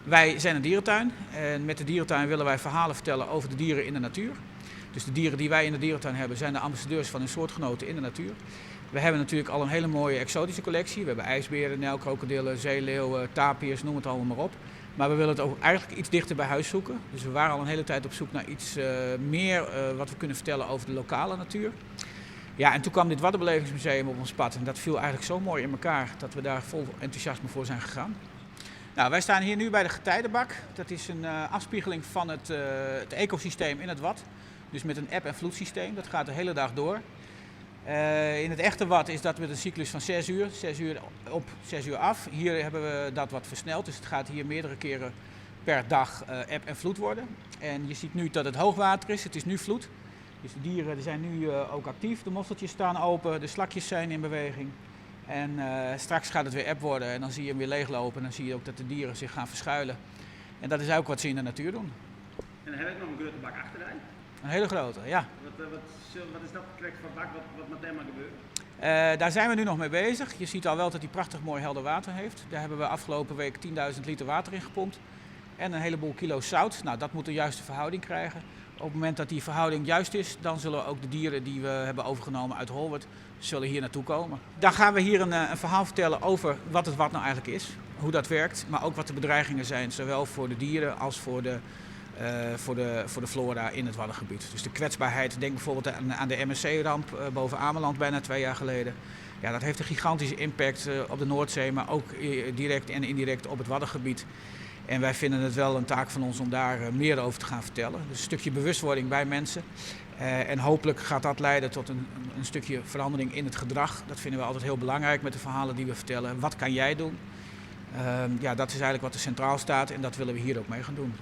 Wij zijn een dierentuin en met de dierentuin willen wij verhalen vertellen over de dieren in de natuur. Dus de dieren die wij in de dierentuin hebben zijn de ambassadeurs van hun soortgenoten in de natuur. We hebben natuurlijk al een hele mooie exotische collectie. We hebben ijsberen, nijlkrokodillen, zeeleeuwen, tapirs, noem het allemaal maar op. Maar we willen het ook eigenlijk iets dichter bij huis zoeken. Dus we waren al een hele tijd op zoek naar iets meer wat we kunnen vertellen over de lokale natuur. Ja, en toen kwam dit Waddenbelevingsmuseum op ons pad. En dat viel eigenlijk zo mooi in elkaar dat we daar vol enthousiasme voor zijn gegaan. Nou, wij staan hier nu bij de getijdenbak. Dat is een afspiegeling van het ecosysteem in het Wad. Dus met een eb- en vloedsysteem. Dat gaat de hele dag door. In het echte Wad is dat met een cyclus van 6 uur. 6 uur op, 6 uur af. Hier hebben we dat wat versneld. Dus het gaat hier meerdere keren per dag eb en vloed worden. En je ziet nu dat het hoogwater is. Het is nu vloed. Dus de dieren zijn nu ook actief. De mosseltjes staan open, de slakjes zijn in beweging. En straks gaat het weer eb worden en dan zie je hem weer leeglopen. En dan zie je ook dat de dieren zich gaan verschuilen. En dat is ook wat ze in de natuur doen. En dan heb ik nog een grote bak achter mij. Een hele grote, ja. Wat is dat correct voor bak? Wat moet daar maar gebeuren? Daar zijn we nu nog mee bezig. Je ziet al wel dat hij prachtig mooi helder water heeft. Daar hebben we afgelopen week 10.000 liter water in gepompt. En een heleboel kilo zout. Nou, dat moet de juiste verhouding krijgen. Op het moment dat die verhouding juist is, dan zullen ook de dieren die we hebben overgenomen uit Holwerd, zullen hier naartoe komen. Dan gaan we hier een verhaal vertellen over wat het Wad nou eigenlijk is, hoe dat werkt, maar ook wat de bedreigingen zijn, zowel voor de dieren als voor de flora in het Waddengebied. Dus de kwetsbaarheid, denk bijvoorbeeld aan de M S C-ramp boven Ameland bijna 2 jaar geleden. Ja, dat heeft een gigantische impact op de Noordzee, maar ook direct en indirect op het Waddengebied. En wij vinden het wel een taak van ons om daar meer over te gaan vertellen. Dus een stukje bewustwording bij mensen. En hopelijk gaat dat leiden tot een stukje verandering in het gedrag. Dat vinden we altijd heel belangrijk met de verhalen die we vertellen. Wat kan jij doen? Dat is eigenlijk wat er centraal staat en dat willen we hier ook mee gaan doen.